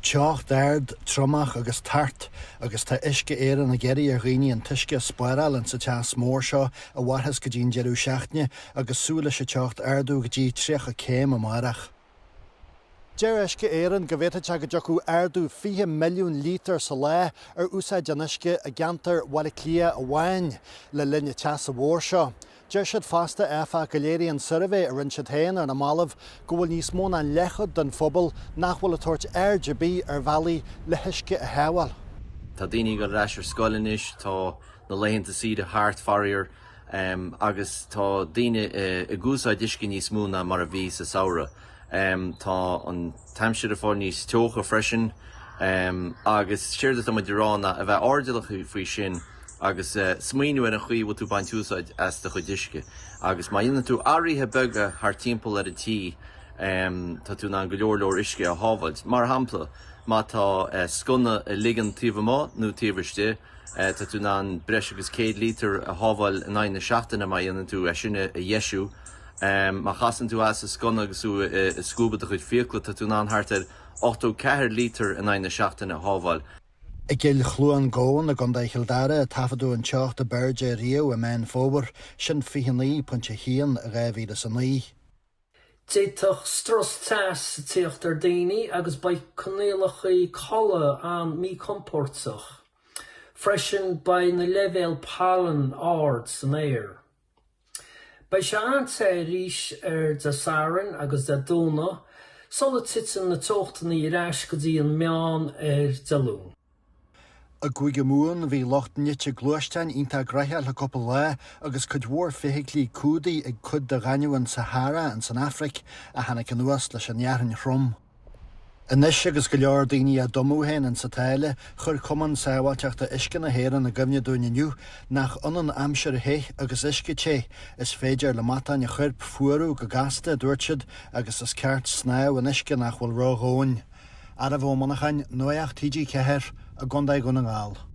Teocht ard, triomach agus tart agus tá Uisce Éireann ag iarraidh ar dhaoine an t-uisce a spáráil insa teas mór seo a mhairfeas go dtí an deireadh seachtaine agus súil leis an teocht ardú go dtí 30 céim amárach. Deir Uisce Éireann go bhféadfadh sé go dtiocfadh ardú 20 milliún lítear sa lá ar úsáid an uisce i gceantar Bhaile Átha Cliath amháin le linn an teasa mhóir seo. Deir siad fosta, áfach, go léiríonn suirbhé a rinne siad féin ar na mallaibh go bhfuil níos mó ná leathchuid den phobal nach bhfuil ag tabhairt aird ar bith ar bhealaí le huisce a shábháil. Tá daoine ag dul ar ais ar scoil anois, tá na laethanta saoire thart, faraor. Agus tá daoine ag úsáid uisce níos mó ná mar a bhí sa samhradh. Tá an t-aimsir ag fáil níos teocha freisin. Agus séard atá muid ag rá ná a bheith airdeallach faoi sin agus smaoineamh ar an chaoi a bhfuil tú ag baint úsáid as do chuid uisce. Agus má dhéanann tú athruithe beaga thart timpeall ar an tí, tá tú in ann go leor leor uisce a shábháilt. Mar shampla, má tá sconna ag ligean taobh amuigh nó taobh istigh, Tá tú in ann breis agus 100 lítear a shábháil in aghaidh na seachtaine má dhéanann tú é sin a dheisiú. Má chasann tú as an sconna agus tú ag scuabadh do chuid fiacla, tá tú in ann thart ar 84 lítear in aghaidh na seachtaine a shábháil. I gCill Chluain Gobhann i gContae Chill Dara a taifeadadh an teocht ab airde riamh i Meán Fómhair, sin 29.1 i 2009. D'fhéadfadh strus teas tíocht ar daoine agus beidh coinníollacha codladh an-míchompóirteach. Freisin beidh na leibhéil pailin ard san aer. Beidh sé an-te arís ar Dé Sathairn agus Dé Domhnaigh sula titeann na teochtanna ar ais go dtí an meán ar Dé Luain. I gCúige Mumhan bhí lucht nite gluaisteáin iontach gnaitheach le cúpla lá agus cuid mhór feithiclí cumhdaithe ag cuid de ghaineamh an Sahara ins an Afraic a tháinig anuas leis an fhearthainn throm. Anois agus go leor daoine á dtumadh féin ins an tsáile, chuir Cumann Sábháilteachta Uisce na hÉireann i gcuimhne dúinn inniu nach ionann aimsir the agus uisce te. Is féidir le matáin an choirp fuarú go gasta, a dúirt siad, agus is ceart snámh in uisce nach bhfuil ró-dhomhain. Arbh Ó Monacháin, Nuacht TG4 i gContae Dhún na nGall.